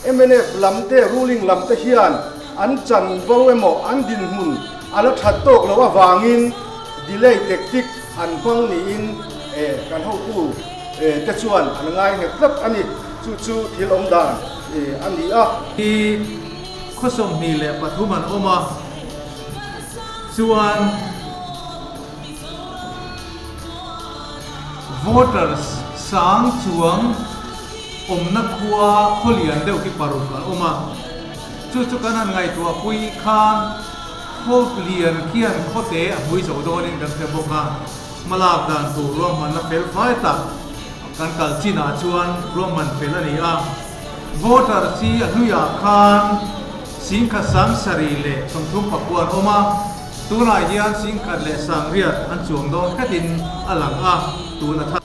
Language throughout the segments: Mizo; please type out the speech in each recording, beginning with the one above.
Mnf lam te, ruling lam te hian an chanvo emaw an dinhmun a la that tawk loh avangin delay tactic an hmang niin kan hotu te chuan an ngai nghet tlat a ni. Chu chu thil awm dan a ni a. Hi khaw 23 an awm a, chuan voters sang chuang awmna khua khaw lian deuh hi paruk an awm a, chu chu kan han ngaihtuah pui khan khaw lian khian khawte a hmui zo dawnin kan hre bawk a, hmalak dan tur ruahmanna fel fai tak kan kal chinah chuan ruahman fel a ni a, voter chi a hluiah khan singkhat 7039 an awm a. Tunah hian 18,800 an chuang dawn hretin a lang a, tun a thar.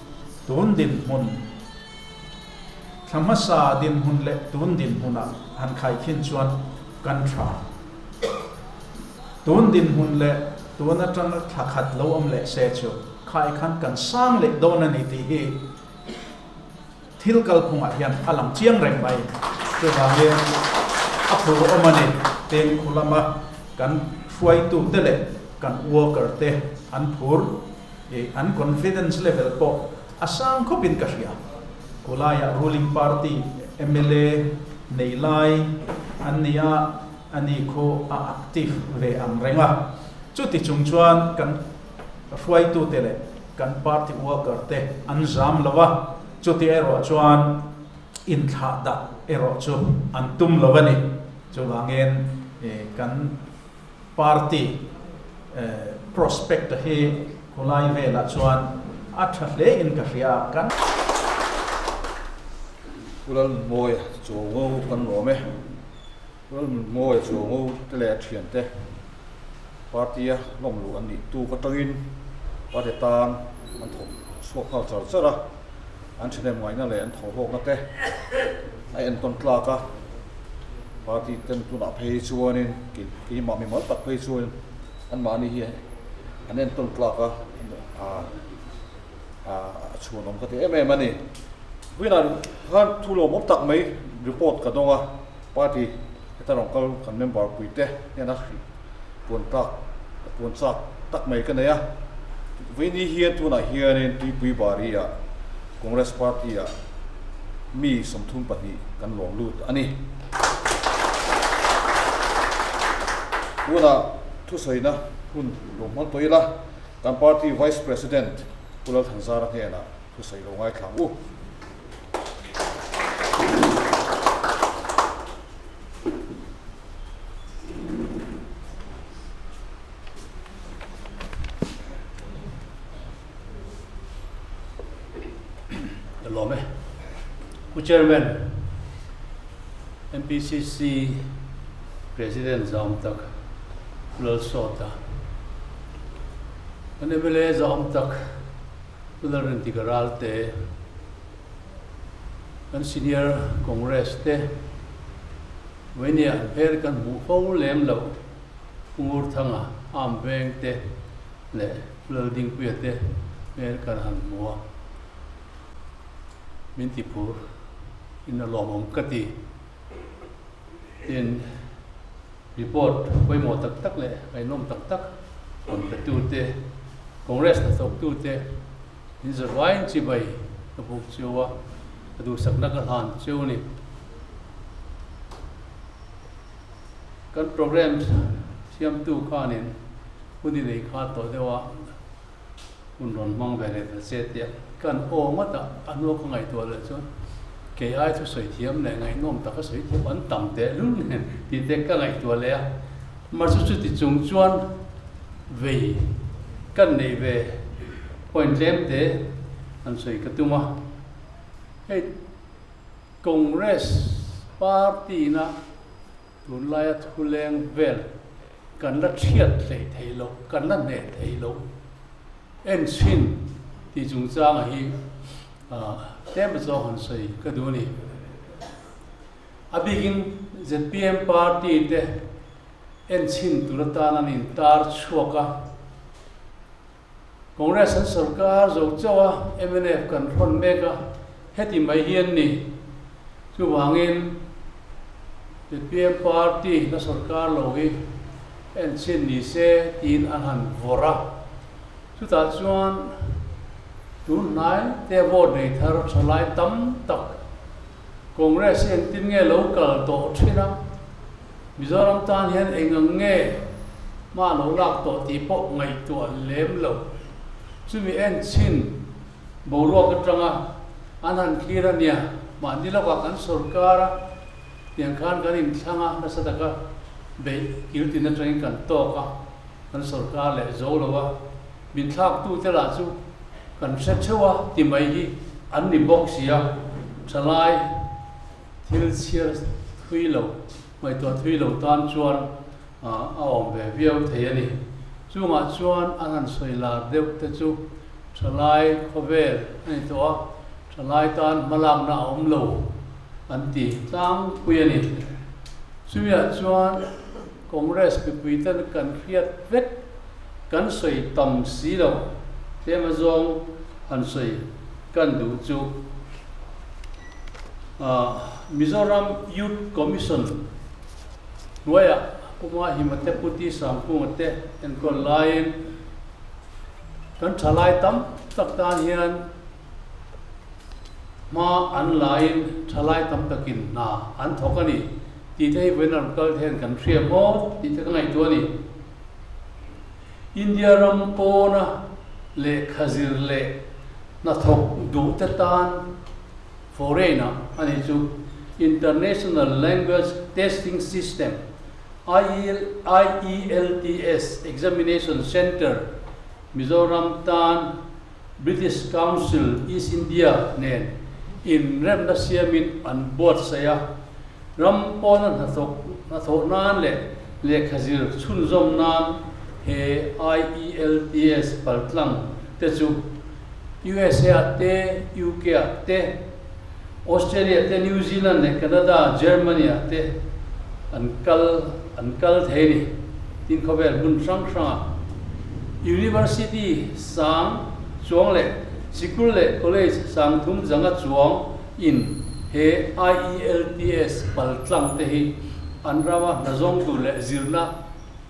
Tun dinhmun, thla hmasa dinhmun leh tun dinhmunah han khaikhin chuan kan tha. Tun dinhmun leh tun atanga thla khat lo awm leh se chu khaikhan kan sang leh dawn a ni tih hi Thil kalphungah hian a lang chiang reng mai. Chuvangin a phur awm a ni. Tin, khu lama kan hruaitute leh kan worker te an phur i an confidence level pawh a sang khawpin ka hria. Khu laiah ruling party mla nei lai an ni a, ani khu a active ve ang reng a. Chuti chung chuan kan hruaitute leh kan party worker te an zam lo a, chuti erawh chuan inthlah dah erawh chu an tum lo a ni. Chuvangin kan party prospect hi khawlai velah chuan a tha hle in ka hria a, kan. Pu Lalnunmawia Chuango kan lawm e. Pu Lalnunmawia Chuango te leh a thiante. Party-a lawm luh an nih tuk atangin party tan an thawk chhuak nghal char char a, an thahnem ngaihna leh an thawhhlawkna te a entawn tlak a, party ten tunah phei chuanin keimah mimal tak phei chuan anmahni hi an entawn tlak a, a chhuanawm ka ti em em a ni. Vawiinah khan thu lawmawm tak mai report ka dawng a, party heta rawn kal kan member puite hnena hrih puan tlak puan chak tak mai ka nei a. Vawiini hian tunah hianin Tuipui Bari ah Congress Party ah mi 32 kan lawm lut a ni. Tunah thusawina hun lo hmang tawh ila kan party Vice President Pu Lalthanzara hnenah thusawi lo ngaithla ang u. Lawm e. Pu Chairman, MPCC President zahawm tak Pu Lalsawta, kan mla zahawm tak Pu Lalrintika Ralte, Kan Senior Congress te Vainia an hmel kan hmuh fo lem loh Pu Ngurthanga Arm Veng te leh Pu Laldingpuia te hmel kan han hmu a, min ti phur in a lawmawm ka ti. Tin, report pawimawh tak tak leh ngaihnawm tak tak rawn pe tu te, Congress hnathawk tu te, In zavaiin chibai ka buk cheu a, ka duhsakna ka hlan cheu a ni. Kan program siamtu khanin hun i nei kha tawh deuh a, hun rawn hmang ve leh ta che tia kan aw ngawt a, a hnua ka ngaihtuah leh chuan kei ai thusawi thiam leh ngaihnawm taka sawi thiam an tam tehlul nen tih te ka ngaihtuah leh a. Mahse chuti chung chuan vei kan neih ve point tlem te an sawi ka tum a. Hei Congress party na tunlaia thuleng vel kan la thiat hlei thei lo, kan la hneh thei lo en chhin tih chungchanga hi tlem zawng han sawi ka duh a ni. A bikin zpm party te enchhin tur atan an intar chhuak a. Congress an sorkar zo chauh a, mnf kan hrawn mek a, heti mai hi an ni. Chuvangin Zpm party la sorkar lo hi en chhin ni se tiin an han vawrh a. Chutah chuan tun hnai te vote nei thar thalai tam tak Congress hi engtin nge lo kal tawh thin a, Mizoram tan hian eng ang nge hma lo lak tawh tih pawh ngaihtuah lem lo. Chumi en chhin boruak atanga an han thlir a nia, mahni lawkah kan sorkar a, tiang khan kan inthlang a, nasa taka beih kiltin atangin kan tawk a, kan sorkar leh zo lo a, min thlaktute lah chu kan hre theuh a ti mai hi an ni bawk si a, thalai thil chhiar thui lo, ngaihtuah thui lo tan chuan a awm ve viau thei a ni. Chungah chuan an han sawi lar deuh te chu thalai khawvel a ni tawh a, thalai tan hmalakna a awm lo an ti tlangpui a ni. Chumiah chuan Congress mipui ten kan hriat vek, kan sawi tam si lo, tlem azawng han sawi kan duh chu Mizoram Youth Commission hnuaiah Puma Himate Puti Sangkunga te enkawl laiin kan thalai tam tak tan hian hma an lain thalai tam takin hna an thawk a ni tih te hi vawiin a rawn kal te hian kan hria maw tih te ka ngaihtuah a ni. India ram pawna lehkha zir leh hnathawk duh te tan foreign ah a ni chu International Language Testing System, IELTS, Examination Centre, Mizoram tan British Council East India nen inremna siamin an buatsaih a, ram pawna hnathawk hnathawh nan leh lehkha zir chhunzawm nan he IELTS paltlang te chu USA ah te, UK ah te, Australia te, New Zealand leh Canada, Germany ah te an kal an kal thei a ni. Tin khawvel hmun hrang hrangah University sang chuang leh sikul leh college sang thum zanga chuang in he IELTS paltlang te hi an rama hnazawng tur leh zirna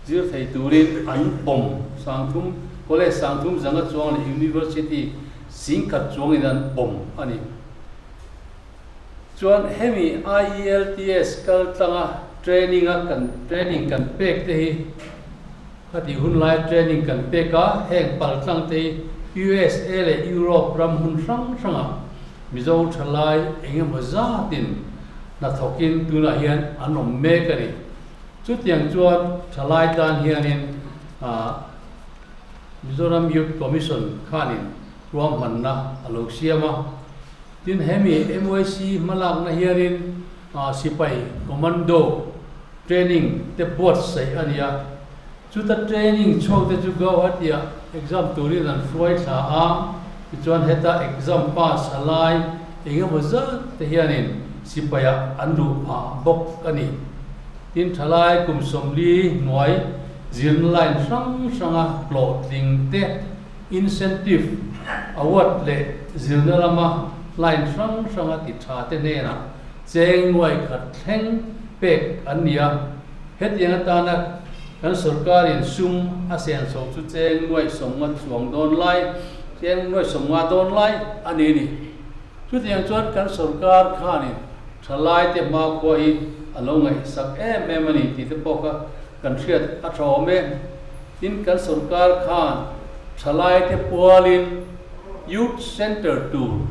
zir thei turin an pawm sang thum college sang thum zanga chuang leh university singkhat chuangin an pawm a ni. Chuan hemi IELTS kal tlanga training a kan training kan pek te hi khati hun lai training kan pek a, heng paltlang te hi USA leh Europe ram hmun hrang hrangah Mizo thalai eng emaw zatin hnathawkin tunah hian an awm mek a ni. Chutiang chuan thalai tan hianin Mizoram Youth Commission khanin ruahmanna a lo siam a. Tin, hemi MYC hmalakna hianin sipai commando training te buatsaih a ni a. Chuta training chhuak te chu Guwahati-ah exam turin an hruai thla a, tichuan heta exam pass a lai eng emaw zat te hianin sipaiah an luh phah bawk a ni. Tin, thalai kum 40 hnuai zirna line hrang hranga hlawhtling te Incentive, award leh zirna lama line hrang hranga ti tha te hnenah cheng nuai khat thleng pek an ni a. Hetiang atana kan sorkarin sum a sen chho chu cheng nuai 50 chuang dawn lai, cheng nuai 50 dawn lai a ni ni. Chutiang chuan kan sorkar khanin thalaite hmakhua hi a lo ngaihsak em em a ni tih te pawh kha kan hriat a tha awm e. Tin, kan sorkar khan thalaite pualin Youth Centre tur,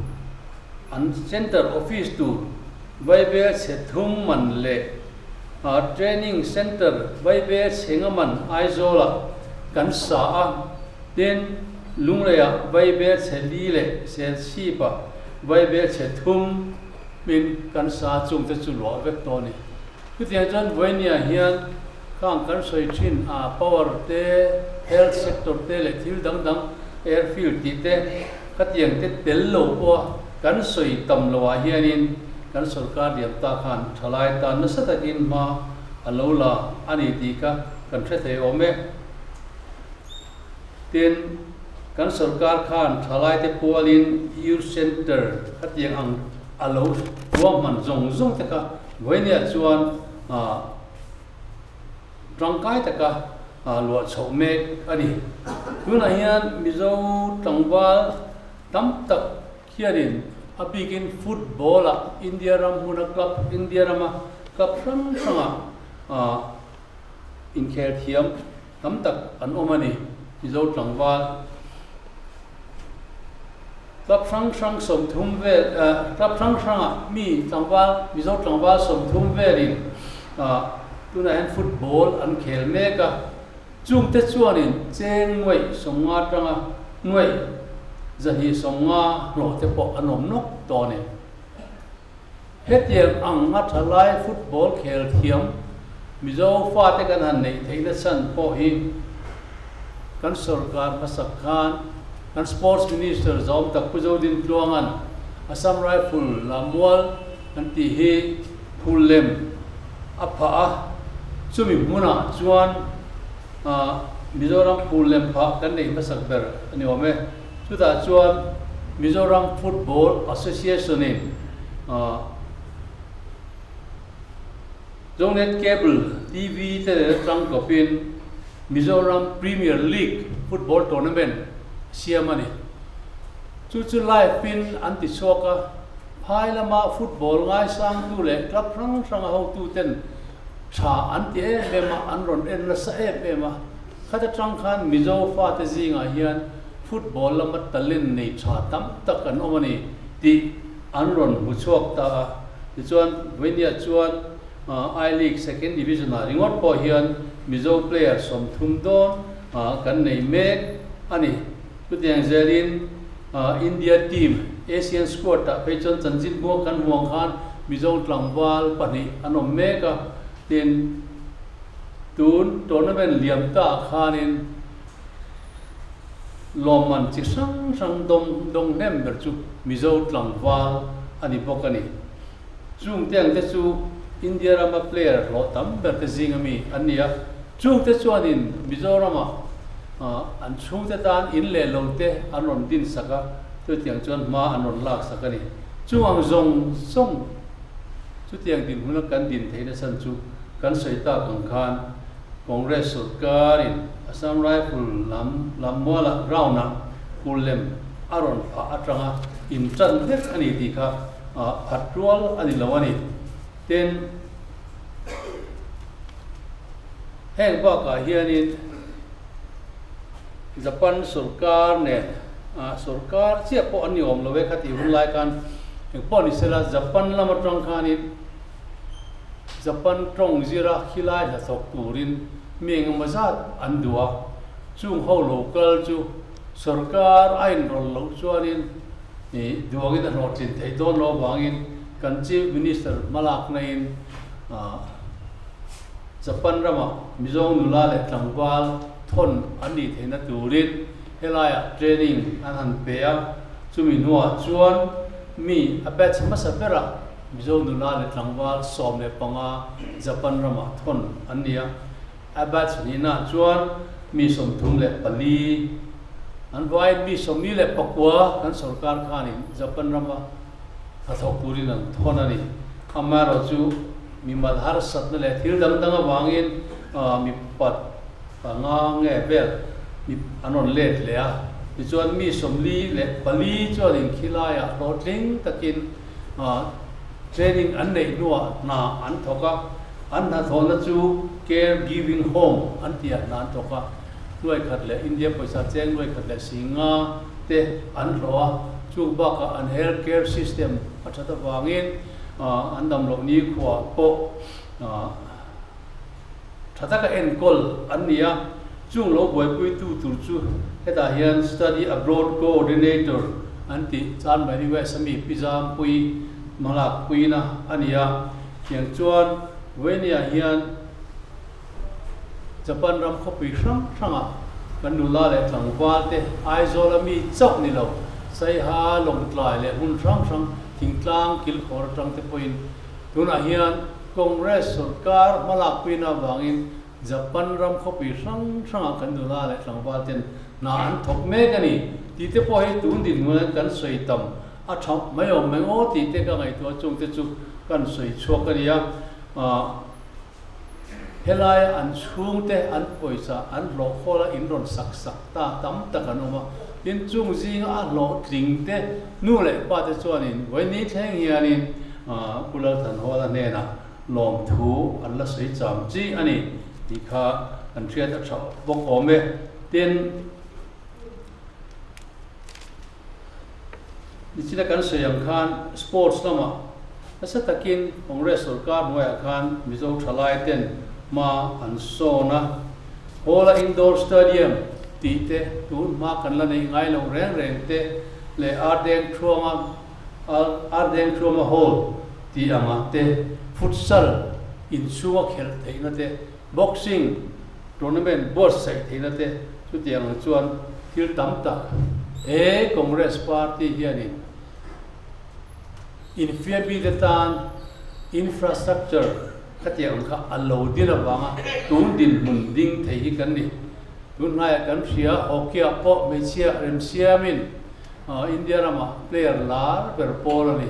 an Centre Office tur Vaibel chhe thum man leh Training Centre Vaibel chhe nga man Aizawlah kan sa a, tin, Lungleiah Vaibel chhe li leh Serchhipah Vaibel chhe thum in kan sa chungte chu luah vek tawh a ni. Chutiang chuan Vawinia hian khang kan sawi thin a power te, health sector te leh thil dang dang airfield tih te khatiang te tel lo pawha kan sawi tam loah hianin kan sorkar liam ta khan thalai tan nasa takin hma a lo la a ni tih kha kan hre thei awm e. Tin, kan sorkar khan thalai te pualin Youth Centre khatiang ang a lo ruahman zawng zawng te kha Vawinia chuan Tangkai taka luah chhoh mek a ni. Tunah hian Mizo tlangval tam tak hianin a bikin football-ah India ram hmuna club, India rama club hrang hrangah inkhel thiam tam tak an awm a ni. Mizo tlangval club hrang hrang 30 vel, club hrang hrangah mi tlangval, Mizo tlangval 30 velin Tunah hian football an khel mek a, chungte chuanin cheng nuaih 50 atanga nuaih 250 hlawh te pawh an awm nawk tawh a ni. Hetiang ang a thalai football khel thiam Mizo fate kan han neih theihna chhan pawh hi kan sorkar hmasak khan kan Sports Minister Zawm Tak Pu Zodin Tluanga'n Assam Rifle Lammual an tih hi phul lem a phah a, chumi hmunah chuan Mizoram phul lem phah kan neih hmasak ber a ni awm e. Chutah chuan Mizoram Football Association-in Zonet Cable TV te leh tangkawpin Mizoram Premier League Football Tournament a siam a ni. Chu chu live-in an ti chhuak a. Phai lama football ngaisangtu leh club hrang hranga hotuten tha an ti em em a, an rawn en nasa em em a. Khat atang khan Mizo fate zingah hian football lama talent nei tha tam tak an awm a ni tih an rawn hmu chhuak ta a. Tichuan, Vainia chuan I-League Second Division-ah ringawt pawh hian Mizo player 30 dawn kan nei mek a ni. Chutiang zelin India team Asian squad ah phei chuan chanchin buak kan hmuh ang khan Mizo tlangval pahnih an awm mek a, tin tun tournament liam ta ah khanin lawmman chi hrang hrang dawng dawng hnem ber chu Mizo tlangval a ni bawk a ni. Chungte ang te chu India rama player hlawh tam ber te zing ami an ni a, chungte chuanin Mizorama an chhungte tan in leh lo te an rawn din sak a, chutiang chuan hma an rawn lak sak a ni. Chung ang zawng zawng chutiang dinhmuna kan din theihna chhan chu kan sawi tak ang khan Congress sawrkarin Assam Rifle lam Lammuala ground-ah Kullem a rawn phah atanga intan vek a ni tih kha phat rual a ni lo a ni. Tin, heng bakah hianin Japan sorkar nen, sorkar chiah pawh an ni awm lo e kha tih hun lai khan engpawh ni sela Japan lam atang khanin Japan tawng zira khilai hnathawk turin mi engemaw zat an duh a, chung ho lo kal chu sorkar a inrawlh loh chuanin Ih duangin a hlawhtlin theih dawn lo avangin kan Chief Minister hmalakna in Japan rama Mizo nula leh tlangval thawn an nih theihna turin helaiah training an han pe a, chumi hnuah chuan mi a batch hmasa berah Mizo nula leh tlangval 15 Japan ramah thawn an ni a. A batch hnihnaah chuan mi 34 an vai mi 49 kan sorkar khanin Japan rama hnathawk turin an thawn a ni. Amaherawhchu mimal harsatna leh thil dang dang avangin mi pat panga nge vel mi an rawn let leh a. Tichuan mi 44 chuanin khilaiah hlawhtling takin Training an neih hnuah hna an thawk a, an hnathawhna chu Care Giving Home an tihah hna an thawk a, nuai khat leh India pawisa cheng nuai khat leh 50 te an hlawh a, chung bakah an health care system a that avangin an damloh nikhua pawh tha taka enkawl an ni a, chung lo buaipuitu tur chu hetah hian Study Abroad Coordinator an tih Chanmari West ami Pi Zampui hmalak puina a ni a, tiang chuan Vainia hian Japan ram khawpui hrang hrangah kan nula leh tlangval te Aizawl ami chauh ni lo Saiha, Lawngtlai leh hmun hrang hrang thingtlang kilkhawr atang te pawhin Tunah hian Congress sorkar hmalakpuina avangin Japan ram khawpui hrang hrangah kan nula leh tlangval ten hna an thawk mek a ni tih te pawh hi tun dinhmun kan sawi tam a tha mai awm mai aw tih te ka ngaihtuah chung te chu kan sawi chhuak a ni a. Helaia an chhungte an pawisa an hlawh khawla in rawn sak sak ta tam tak an awm a. Tin, chung zinga a hlawhtling te nu leh pa te chuanin vawiin thleng hianin Pu Lalthanhawla hnenah lawmthu an la sawi cham chi a ni tih kha kan hriat a tha bawk awm e. Tin, nichina kan sawi ang khan sports lamah nasa takin Congress sorkar hnuaiah khan Mizo thalai ten hma an sawn a, Hawla Indoor Stadium tih te tun hma kan la neih ngai loh reng reng te leh Ardeng Thuanga Ardeng Thuama Hall tih angah te futsal inchhunga khelh theihna te Boxing tournament buatsaih theihna te chutiang ang chuan thil tam tak he Congress party hianin infiammi te tan infrastructure khatiang ang kha a lo din avanga tun dinhmun ding thei hi kan ni. Tun hnaiah kan hria hockey-ah pawh hmeichhia remsiamin India ramah player lar ber pawl a ni.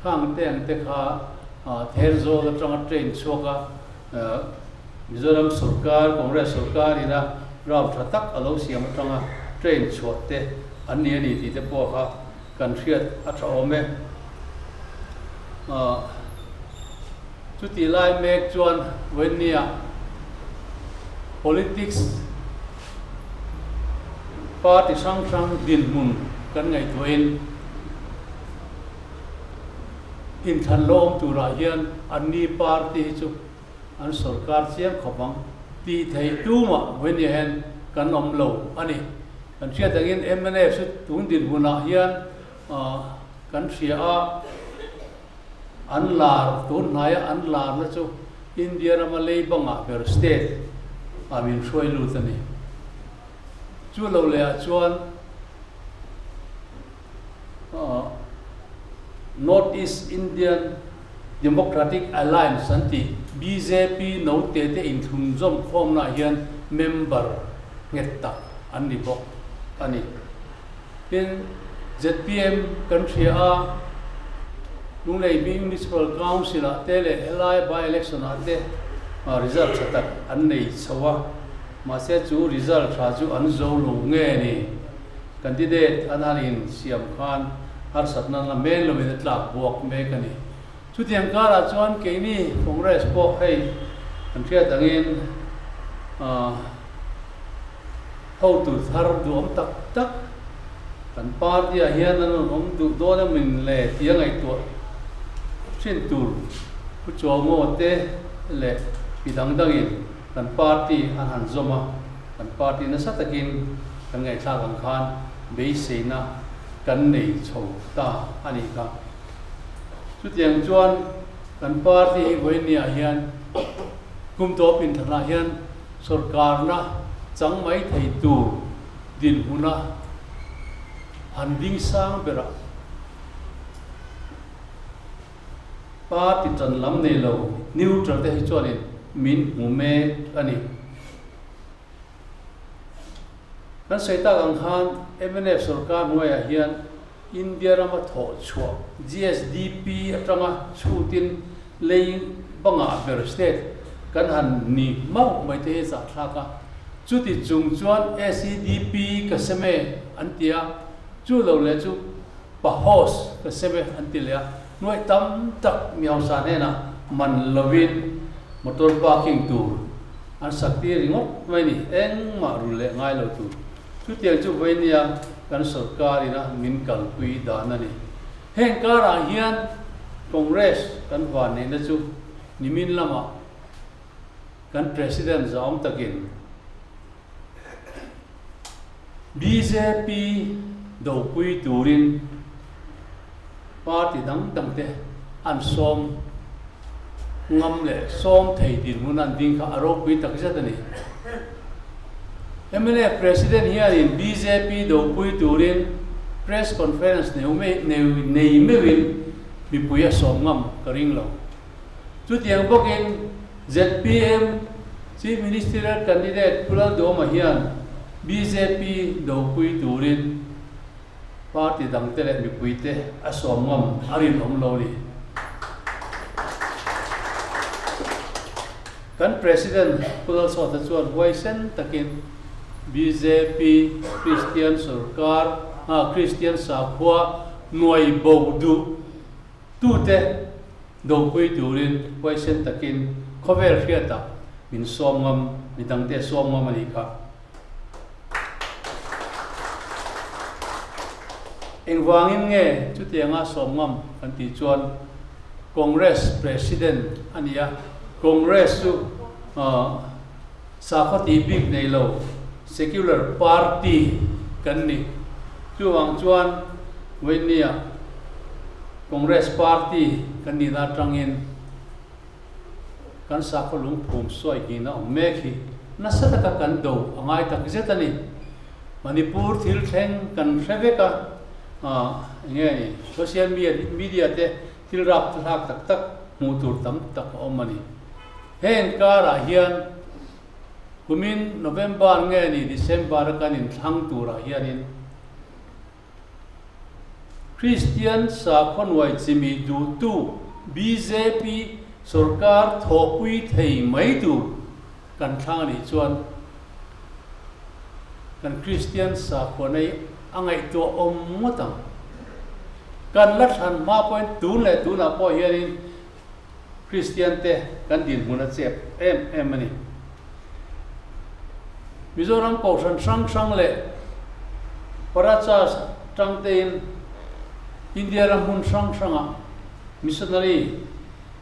Khang te ang te kha Thenzawl atanga train chhuak a Mizoram sorkar, Congress sorkar ina ground tha tak a lo siam atanga train chhuah te an ni a ni tih te pawh kha kan hriat a tha awm e. Chutih lai mek chuan Wennia politics party hrang hrang dinhmun kan ngaihtuahin, Inthlan lo awm turah hian anni party hi chu an sorkar chiang khawp ang tih theih tumah vawinia hian kan awm lo a ni. Kan hriat angin mnf chu tun dinhmunah hian kan hria a, an lar tun hnaia an larna chu India rama leibangah ber state ah min hruai lut a ni. Chu lo lehah chuan. North East Indian Democratic Alliance an tih bjp note te inthlunzawm khawmnaah hian member nghet tak an ni bawk a ni. Tin, zpm kan hria a, Lunglei Municipal Council ah te leh helai by-election ah te result tha tak an nei chho a, mahse chu result tha chu an zo lo nge ni. Candidate an han in siam khan harsatna la men loin a tlak buak mek a ni. Chutiang karah chuan keini Congress pawh hei kan hriat angin hotu thar duhawm tak tak kan party ah hian an rawn awm duh dawn em in le tih a ngaihtuah thin tur Pu Chuangaw te leh mi dang dangin kan party an han zawm a. Kan party nasa takin kan ngaihthlak ang khan beiseina kan nei chho ta a nih kha. Chutiang chuan kan party hi vawiinniah hian kum tawp inthanah hian sorkarna chang mai thei tur dinhmuna han ding sang berah party tan lam nei lo neutral te hi chuanin min hmu mek a ni. Kan sawi tak ang khan mnf sorkar hnuaiah hian India rama thawh chhuah GSDP atanga chhutin lei bangah ber state kan han ni mauh mai te hi zahthlak a. Chuti chung chuan SEDP ka sem e an ti a, chu lo leh chu PAHOS ka sem e an ti leh a, hnuai tam tak mi hausa hnenah man lovin motor parking tur An sak tir ringawt mai ni, engmah rul leh ngai lo tur. Chutiang chu vawinia kan sorkar ina min kalpui dan a ni. Heng karah hian Congress kan vanneihna chu nimin lamah kan President zahawm takin bjp dopui turin Party dang dang te an sawm ngam leh sawm thei dinhmun an ding kha a ropui tak zet a ni. Mnf President hianin bjp dopui turin Press Conference nei meuhin mipui a sawm ngam ka ring lo. Chutiang bawkin zpm Chief Ministerial Candidate Pu Lalduhoma hian bjp dopui turin Party dangte leh mipuite a sawm ngam a rinawm lo ni. Kan President Pu Lalsawta chuan huaisen takin bjp Kristian sorkar Kristian sakhua nuai bo duh tute dopui turin huaisen takin khawvel hriatah min sawm ngam, midangte sawm ngam a nih kha. Engvangin nge chutianga sawm ngam kan tih chuan Congress President a ni a, Congress chu sakhaw tih bik nei lo secular party kan ni. Chuvang chuan Vawinia Congress party kan nihna atangin kan sakhaw lungphum sawi nghin a awm mek hi nasa taka kan do a ngai tak zet a ni. Manipur thil thleng kan hre vek a, eng nge ni social media te thil rap thlak tak tak hmuh tur tam tak a awm a ni. Heng karah hian kumin November nge ni December a kan inthlang turah hianin Kristian sakhaw nuai chimi duhtu bjp sorkar thawhpui thei mai tur kan thlang a nih chuan kan Kristian sakhua nei a ngaihtuah awm ngawt ang. Kan la thlan hma pawhin tun leh tunah pawh hianin Kristian te kan dinhmun a chep em em a ni. Mizoram Kohhran hrang hrang leh Parachurch tang tein India ram hmun hrang hrangah Missionary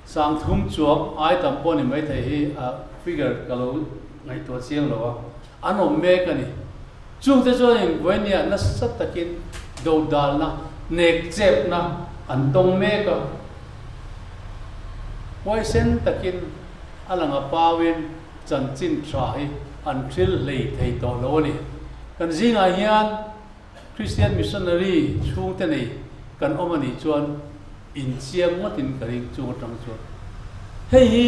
30 chuang ai tam pawh ni maithei hi a figure ka lo ngaihtuah chiang lo a, an awm mek a ni. Chungte chuanin Vawinia nasa takin dodalna, nekchepna an tawng mek a. Huaisen takin a lang a pauin chanchin tha hi an thil hlei thei tawh lo a ni. Kan zingah hian Kristian missionary chhungte nei kan awm a nih chuan inchiang ngawtin ka ring chung atang chuan hei hi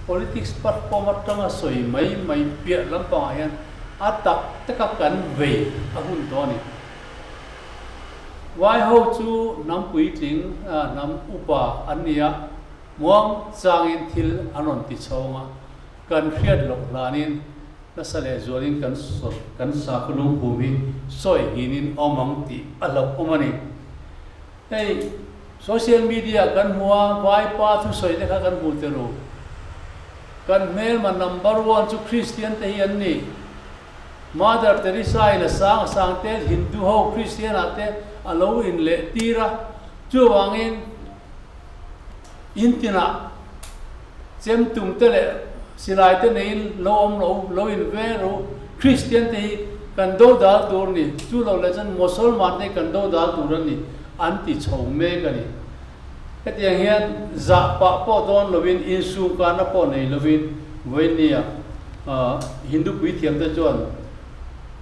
politics platform atanga sawi mai mai piah lampangah hian a tak taka kan vei a hun tawh a ni. Vai ho chu hnam puitling hnam upa an ni a, muang changin thil an rawn ti chhawng a, kan hriat loh hlanin Nasa leh zualin kan kan sakhaw lungphum hi sawi nghinin awm ang tih a hlauh awm a ni. Hei social media kan hmu a, vaipa thusawi te kha kan hmu tel u. Kan hmelma number one chu Christian te hi an ni. Mother Teresa in a sang a sang te Hindu ho Christian ah te a lo in leh tir a, chuvangin In tinah chem tum te leh silai te neiin lo awm lo, lo in ve ru. Kristian te hi kan do dal tur ni, chu lo leh chuan Mosolman te hi kan do dal tur a ni, an ti chho mek a ni. Hetiang hian zah pah pawh dawn lovin, insumkarna pawh nei lovin vawinia Hindu puithiam te chuan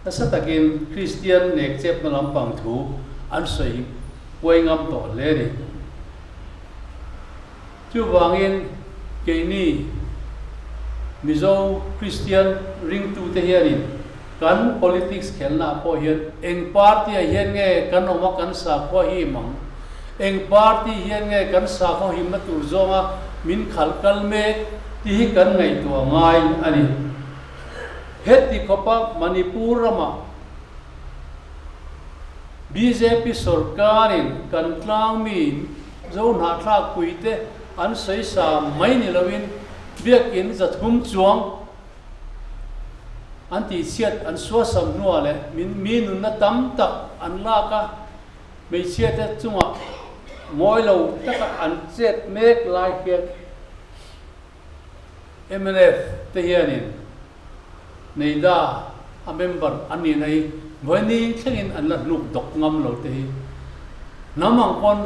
nasa takin Kristian nekchepna lampang thu an sawi huai ngam tawh hle a ni. Chuvangin keini Mizo Kristian ringtute hianin kan politics khelnaah pawh hian eng party-ah hian nge kan awm a kan sakhua him ang? Eng party hian nge kan sakhaw himna tur zawnga min khalh kal mek tih hi kan ngaihtuah ngai a ni. Heti khawpa Manipur ramah Bjp sorkarin kan tlangmi Zo hnahthlak puite an sawi sa mai ni loin biakin 300 chuang an tihchhiat an suasam hnuah leh min mi nunna tam tak an lak a, hmeichhiate chungah mawi lo taka an chet mek lai hian mnf te hianin Neida a member an nihna hi vawiin thlengin an la hnuk dawk ngam lo te hi hnam ang pawn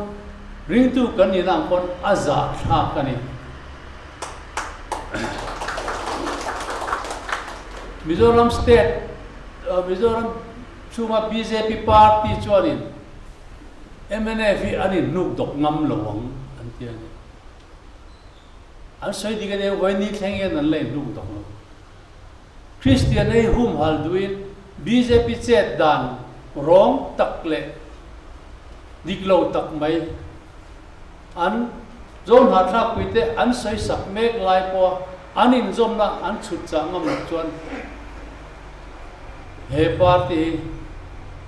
ringtu kan nihna ang pawn a zah thlak a ni. Mizoram state Mizoram chhunga bjp party chuanin mnf hi an inhnuk dawk ngam lo ang an ti a ni. An sawi dik a nia, vawiin ni thleng hian an la inhluk dawk lo. Kristian ei humhal duhin bjp chet dan rawng tak leh dik lo tak mai an zawn hahthlakpui te an sawi sak mek lai pawha. An inzawmna an chhut chah ngam loh chuan he party hi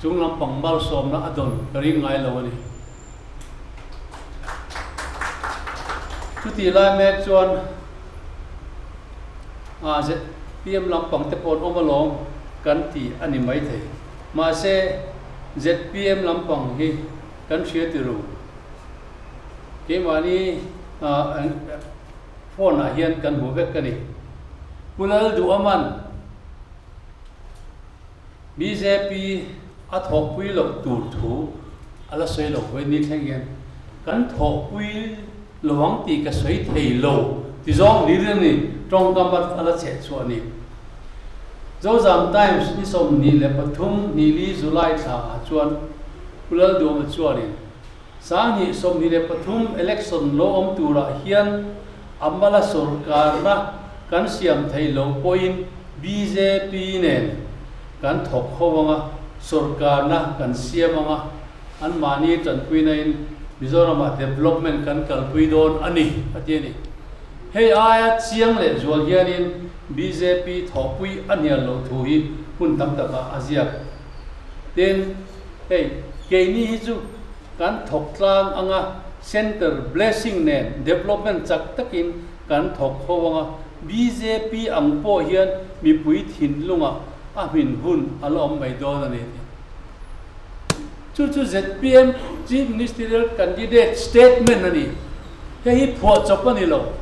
chung lampang malsawmna a dawn ka ring ngai lo a ni. Chutih lai mek chuan ZPM lampang te pawh an awm alawm kan ti a ni maithei. Mahse ZPM lampang hi kan hria ti ru. Keimahni phone ah hian kan hmu vek a ni. Pu Lalduhaman bjp a thawhpui loh tur thu a la sawi lo vawi ni thleng hian kan thawhpui lo ang tih ka sawi thei lo ti zawng ni rin a ni, tawngkam a la cheh chhuah a ni. Zozam Times ni 23 nili July thla ah chuan Pu Lalduhama chuanin 2023 election lo awm turah hian a mala sorkarna kan siam theih loh pawhin bjp nen kan thawk ho anga, sorkarna kan siam anga, anmahni tanpuinain Mizoramah development kan kalpui dawn a ni, a ti a ni. Hei aia chiang leh zual hianin bjp thawhpui a hnial loh thu hi hun tam takah a ziak. Tin, hei keini hi chu kan thawk tlang anga Centre blessing nen development chak takin kan thawk ho anga bjp ang pawh hian mipui thinlungah a hmin hun a la awm mai dawn a ni tih. Chu chu zpm Chief Ministerial Candidate statement a ni. Hei hi phuahchawp a ni lo.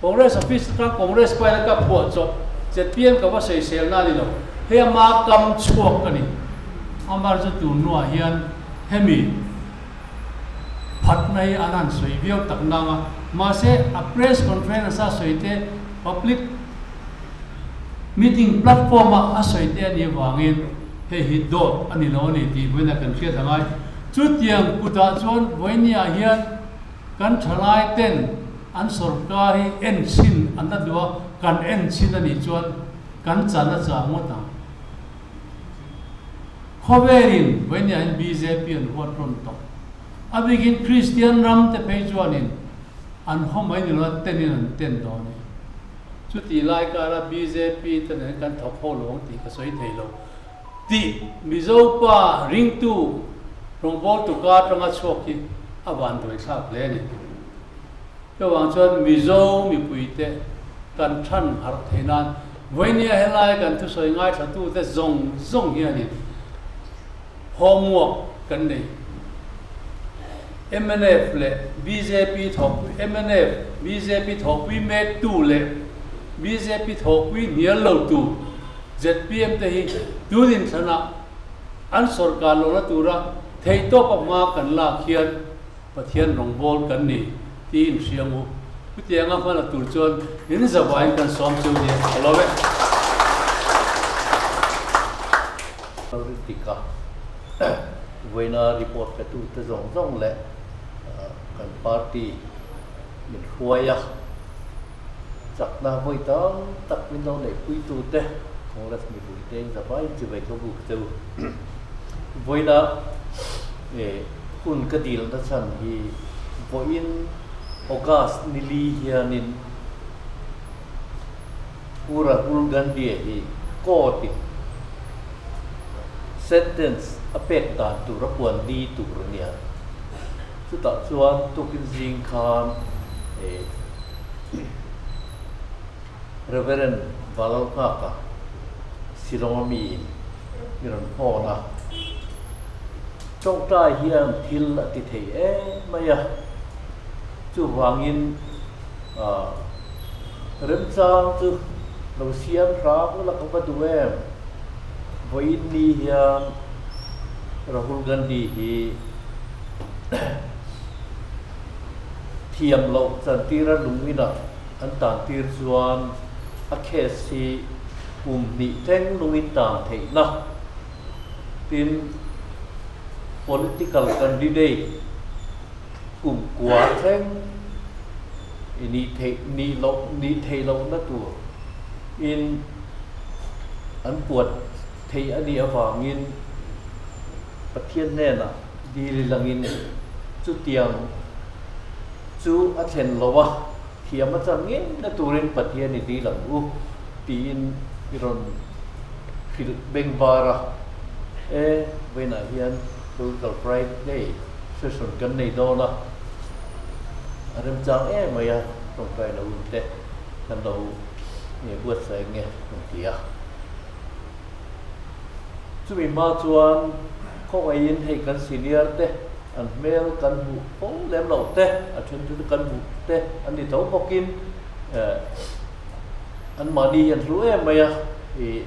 Congress office atang Congress paina ka phuahchawp zpm ka va sawiselna a ni lo. Hei ama kam chhuak a ni. Amar chu tun hnuah hian hemi phatna hi an han sawi viau tak nang a. Mahse a press conference a sawi te public meeting platform a a sawi te a nih avangin hei hi dawt a ni lo a ni tih vawiina kan hriat a ngai. Chutiang kutah chuan vawinia hian kan thalai ten an sorkar hi en chhin an la duh a, kan en chhin a nih chuan kan chan a chang ngawt ang. Khawvelin vawinia hian bjp an huat rawn tawh. A bikin Kristian ram te phei chuanin an haw mai ni lo a tenin an ten dawn a ni. Chutih lai kara bjp te nen kan thawk ho lo ang tih ka sawi thei lo. Tih Mizo pa ringtu rawngbawltu ka atanga chhuak hi a vanduai thlak hle a ni. Chuvang chuan Mizo mipuite kan than harh theih nan vawinia helai kan thusawi ngaithlatute zawng zawng hianin homework kan nei. Mnf leh bjp thawhpui mnf, bjp thawhpui mektu leh bjp thawhpui hnial lotu zpm te hi tun inthlanah an sorkar lohna tura theihtawp a hma kan lak hian Pathian rawngbâwl kan ni tih inhria ang u. Chutianga hmala tur chuan in zavaiin kan sawm chu nia ka lo e. Tika vawiina report pe tute zawng zawng leh kan party min hruai a, chakna vawi tam tak min lo neihpuitute Congress mipuite in zavaiin chivai ka buk che u. Vawiina Hun ka dilna chhan hi vawiin August ni li hianin Pu Rahul Gandhi-a hi court-in sentence a pek dan tur a puan ni tur a nia. Chutah chuan tukin zing khan Reverend Valalnghaka Shillong-a miin mi rawn hawn a. Tawngtai hian thil a ti thei em mai a, chuvangin remchang chu lo siam hram ula ka va duh em? Vawiin ni hian Rahul Gandhi hi thiam loh chantira lungina an tantir chuan a case hi kum hnih thleng lungin tan theihna Tin, political candidate kum kua thleng i nih theih nih loh nih theih lohna tur in an puat thei a nih avangin Pathian hnenah dil i langin chutiang chu a thlen lo a. Thiam a chan ngei na turin Pathian i dil ang u tiin i rawn hrilh beng var a. E, vawiinah hian Political Friday session kan nei dawn a, a remchang em mai a, tawngtai lo hun te kan lo buatsaih nge kan ti a. Chumi hma chuan khawngaihin hei kan senior te an hmel kan hmuh fo lem loh te, a then chu kan hmuh te an ni tho bawkin anmahni hi an hlu em mai a, ih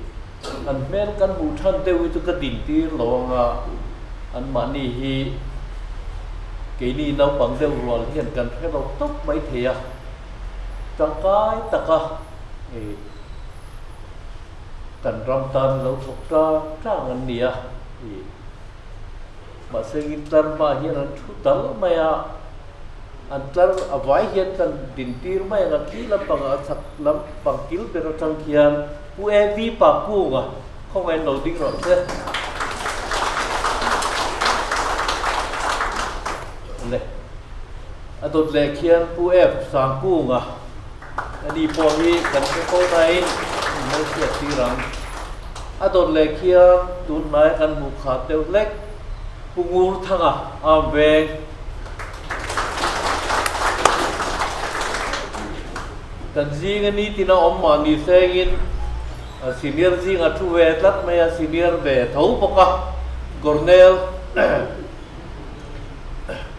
an hmel kan hmuh than deuh hi chu ka din tir lo ang a, anmahni hi keini naupang deuh rual hian kan hre lo tawp mai thei a, tangkai taka ih. Kan ram tan lo thawk tlang tlang an ni a, ih mahse in tlar hma hian an thu tal mai a, an tlar a vai hian kan din tir mai ang a, khi lampangah a chhak lampang kil ber atang khian Pu AV Pakunga khawngaih lo ding rawh se. Le a dawt leh khian Pu F Sangkunga. Ani pawh hi kan hre fo nain min lo hriat tir ang. A dawt leh khian tun hnaia kan hmuh khat deuh hlek Pu Ngur Thanga am veng. Kan zinga nitin a awm mahni sengin senior zinga thu ve tlat mai a, senior ve tho bawk a, Colonel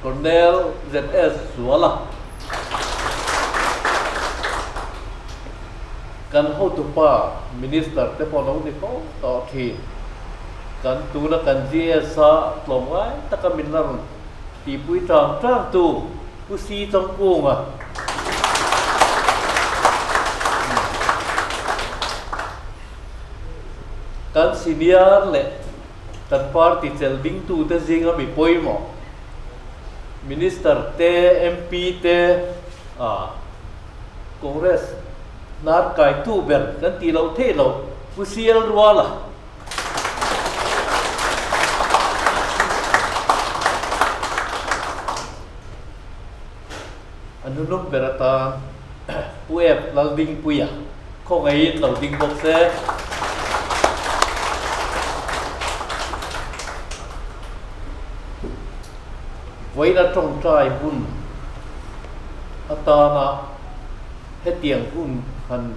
Colonel ZS Zuala. Kan hotupa Minister te pawh lo ni fo tawh thin. Kan tuna kan GS a tlawmngai taka min la rawn tihpui tang tang tu Pu Si Chawngkunga. Kan senior leh kan party chelh dingtute zinga mi pawimawh Minister te, MP te, ah Congress hnar kaitu ber kan tih loh theih loh Pu CL Ruala. A hnunum ber atan Pu F Laldingpuia khawngaihin lo ding bawk se. Vawiina tawngtai hun atana hetiang hun han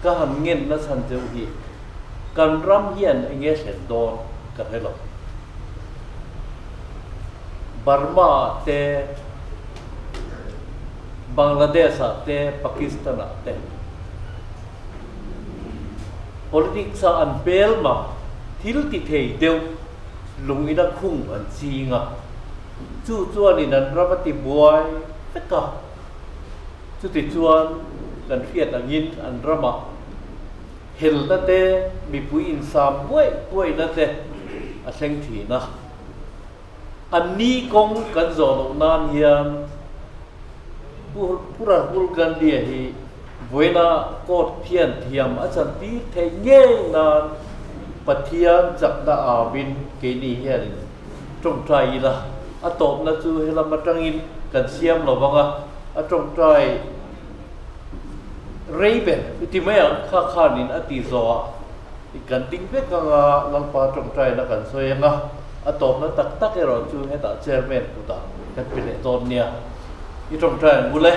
ka han ngen nachhan deuh hi kan ram hian eng nge thlen dawn ka hre lo. Burma ah te, Bangladesh ah te, Pakistan ah te politics a an pel ma thil ti thei deuh lung ina khung an ching a, chu chuanin an ram a ti buai vek a, chuti chuan kan hriat angin an ramah helna te, mipui insam buaih buaihna te a thleng thin a. An ni kawng kan zawh loh nan hian Pu Rahul Gandhi-a hi vawiina court phian thiam a chantir theih ngei nan Pathian chakna avin keini hianin tawngtai ila, a tawpna chu helam atangin kan siam lo vang a, a tawngtai rei ber i ti mai ang kha khanin a ti zawh ah kan ding vek ang a, Lalpa tawngtaina kan sawi ang a, a tawpna tak tak erawh chu hetah chairman kutah kan pe leh dawn nia, i tawngtai ang bul e.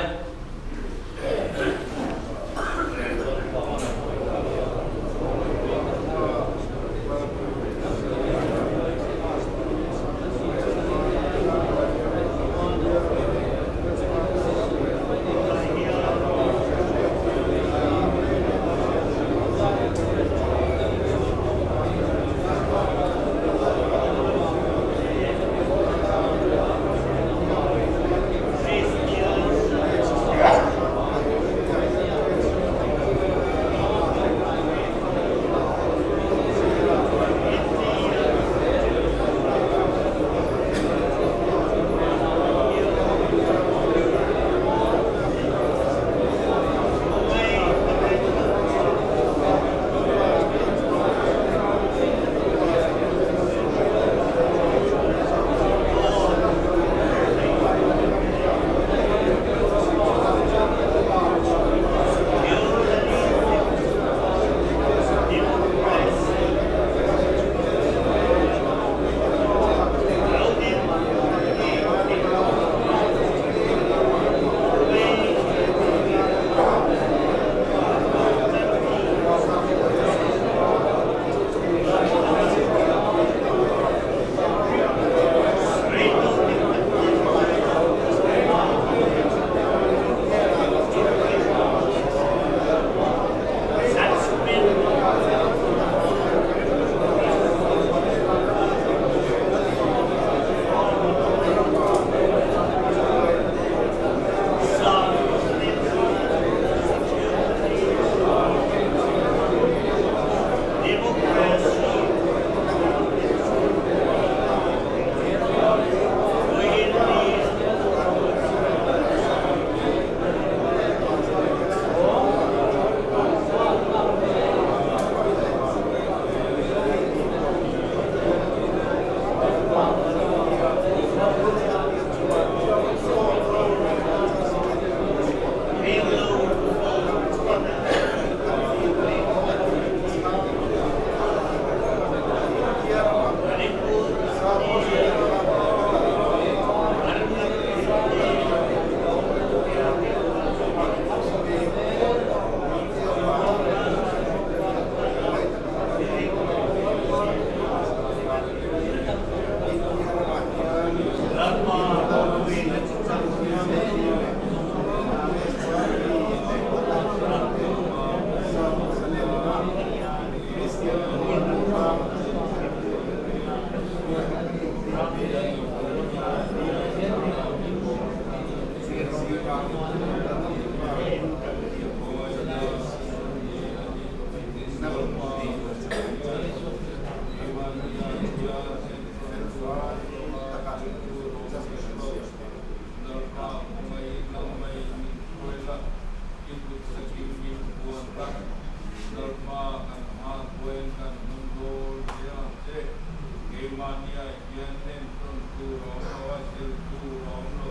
Keimahniah hian entawn tur a awm lo a, zir tur a awm lo.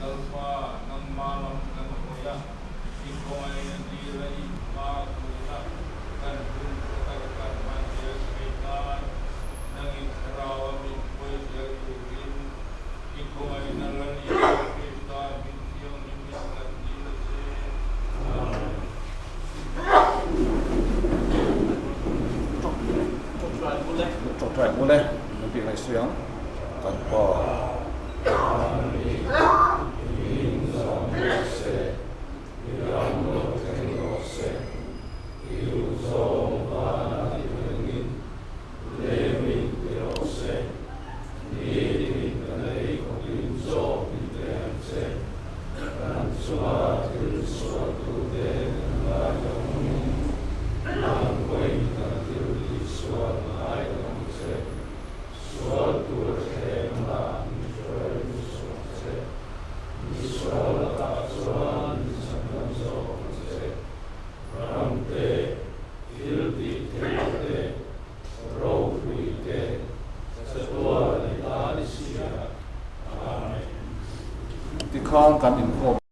Lalpa, nangmah lam kan hawi a, i khawngaihna dila i hma tuna kan hun tha taka kan hman zel theih nan, nangin thlarau a min hruai zel turin i khawngaihna Lal Isua Krista hming thianghlimin kan dil a che. Amen. Tawngtai bul e, kan tih ngaih sawi ang kan pa. Tikhan kan inkhawm.